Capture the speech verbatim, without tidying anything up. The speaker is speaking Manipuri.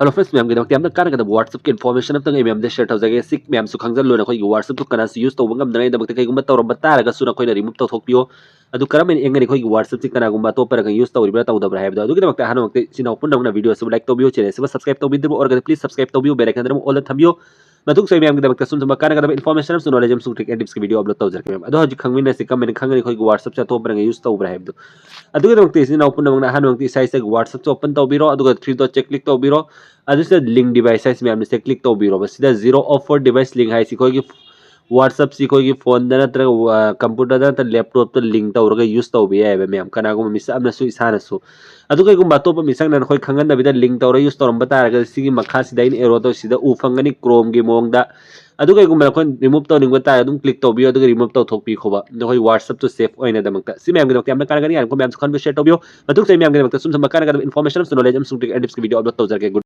Hello friends, ꯃꯌꯥꯝꯒꯤꯗꯃꯛꯇ ꯌꯥꯝꯅ ꯀꯥꯟꯅꯒꯗꯕ WhatsApp-ꯀꯤ information ꯑꯃꯇꯪ ꯑꯩ ꯃꯌꯥꯝꯗ share ꯇꯧꯖꯒꯦ꯫ ꯁꯤ ꯃꯌꯥꯝꯁꯨ ꯈꯪꯖꯜꯂꯨ, ꯅꯈꯣꯏꯒꯤ WhatsApp-ꯇꯨ ꯀꯅꯥꯁꯨ use ꯇꯧꯕ ꯉꯝꯗꯅꯉꯥꯏꯗꯃꯛꯇ꯫ ꯀꯩꯒꯨꯝꯕ ꯇꯧꯔꯝꯕ ꯇꯥꯔꯒꯁꯨ ꯅꯈꯣꯏꯅ remove ꯇꯧꯊꯣꯛꯄꯤꯌꯣ꯫ ꯑꯗꯨ ꯀꯔꯝꯍꯥꯏꯅ ꯌꯦꯡꯒꯅꯤ ꯑꯩꯈꯣꯏꯒꯤ WhatsApp-ꯁꯤ ꯀꯅꯥꯒꯨꯝꯕ ꯑꯇꯣꯞꯄꯅꯒ use ꯇꯧꯔꯤꯕ꯭ꯔꯥ ꯇꯧꯗꯕ꯭ꯔꯥ ꯍꯥꯏꯕꯗꯣ? ꯑꯗꯨꯒꯤꯗꯃꯛꯇ ꯑꯍꯥꯟꯕꯃꯛꯇ ꯏꯆꯤꯟ ꯏꯅꯥꯎ ꯄꯨꯝꯅꯃꯛꯅ video ꯑꯁꯤꯕꯨ like ꯇꯧꯕꯤꯌꯨ, channel ꯑꯁꯤꯕꯨ subscribe ꯇꯧꯕꯤꯗ꯭ꯔꯤꯕ ꯑꯣꯏꯔꯒꯗꯤ please subscribe ꯇꯧꯕꯤꯌꯨ, bell icon ꯑꯃ all-ꯗ ꯊꯝꯕꯤꯌꯨ꯫ ꯃꯇꯨꯡꯁꯨ ꯑꯩ ꯃꯌꯥꯝꯒꯤꯗꯃꯛꯇ ꯁꯨꯝ ꯁꯨꯝꯕ ꯀꯥꯟꯅꯒꯗꯕ information ꯑꯃꯁꯨꯡ knowledge ꯑꯃꯁꯨꯡ trick and tips-ꯀꯤ video upload ꯇꯧꯖꯔꯛꯀꯦ ꯃꯌꯥꯝ꯫ ꯑꯗꯣ ꯍꯧꯖꯤꯛ ꯈꯪꯃꯤꯟꯅꯁꯤ ꯀꯃꯥꯏꯅ ꯈꯪꯒꯅꯤ ꯑꯩꯈꯣꯏꯒꯤ WhatsApp-ꯁꯦ ꯑꯇꯣꯞꯄꯅꯒ use ꯇꯧꯕ꯭ꯔꯥ ꯍꯥꯏꯕꯗꯣ꯫ ꯑꯗꯨꯒꯤꯗꯃꯛꯇ ꯏꯆꯤꯟ ꯏꯅꯥꯎ ꯄꯨꯝꯅꯃꯛꯅ ꯑꯍꯥꯟꯕꯃꯛꯇ ꯏꯁꯥ ꯏꯁꯥꯒꯤ WhatsApp-ꯁꯦ open ꯇꯧꯕꯤꯔꯣ, ꯑꯗꯨꯒ three dot-ꯁꯦ click ꯇꯧꯕꯤꯔꯣ꯫ ꯑꯗꯨꯁꯤꯗ link device ꯍꯥꯏꯁꯤ ꯃꯌꯥꯝꯅ ꯁꯤꯗ click ꯇꯧꯕꯤꯔꯣ꯫ ꯁꯤꯗ zero of four device link ꯍꯥꯏꯁꯤ ꯑꯩꯈꯣꯏꯒꯤ WhatsApp-ꯁꯤ ꯑꯩꯈꯣꯏꯒꯤ phone-ꯗ ꯅꯠꯇ꯭ꯔꯒ, ꯑ, computer-ꯗ ꯅꯠꯇ꯭ꯔꯒ laptop-ꯇ link ꯇꯧꯔꯒ use ꯇꯧꯕ ꯌꯥꯏꯑꯕ ꯃꯌꯥꯝ, ꯀꯅꯥꯒꯨꯝꯕ ꯃꯤꯁꯛ ꯑꯃꯅꯁꯨ ꯏꯁꯥꯅꯁꯨ꯫ ꯑꯗꯨ ꯀꯩꯒꯨꯝꯕ ꯑꯇꯣꯞꯄ ꯃꯤꯁꯛꯅ ꯅꯈꯣꯏ ꯈꯪꯍꯟꯗꯕꯤꯗ link ꯇꯧꯔꯒ use ꯇꯧꯔꯝꯕ ꯇꯥꯔꯒꯗꯤ ꯁꯤꯒꯤ ꯃꯈꯥꯁꯤꯗ ꯑꯩꯅ arrow ꯇꯧꯔꯤꯁꯤꯗ ꯎ ꯐꯪꯒꯅꯤ Chrome-ꯒꯤ ꯃꯑꯣꯡꯗ꯫ ꯑꯗꯨ ꯀꯩꯒꯨꯝꯕ ꯅꯈꯣꯏ remove ꯇꯧꯅꯤꯡꯕ ꯇꯥꯔꯒꯗꯤ ꯑꯗꯨꯝ click ꯇꯧꯕꯤꯌꯨ, ꯑꯗꯨꯒ remove ꯇꯧꯊꯣꯛꯄꯤꯈꯣꯕ ꯅꯈꯣꯏ WhatsApp-ꯇꯨ safe ꯑꯣꯏꯅꯗꯃꯛꯇ꯫ ꯁꯤ ꯃꯌꯥꯝꯒꯤꯗꯃꯛꯇ ꯌꯥꯝꯅ ꯀꯥꯟꯅꯒꯅꯤ, ꯌꯥꯔꯤꯕ ꯃꯌꯥꯝꯁꯨ ꯈꯪꯕ share ꯇꯧꯕꯤꯌꯨ꯫ ꯃꯇꯨꯡꯗ ꯑꯩ ꯃꯌꯥꯝꯒꯤꯗꯃꯛꯇ ꯁꯨꯝ ꯁꯨꯝꯕ ꯀꯥꯟꯅꯒꯗꯕ information ꯑꯃꯁꯨꯡ knowledge ꯑꯃꯁꯨꯡ trick and tips-ꯀꯤ video upload ꯇꯧꯖꯔꯛꯀꯦ꯫ Good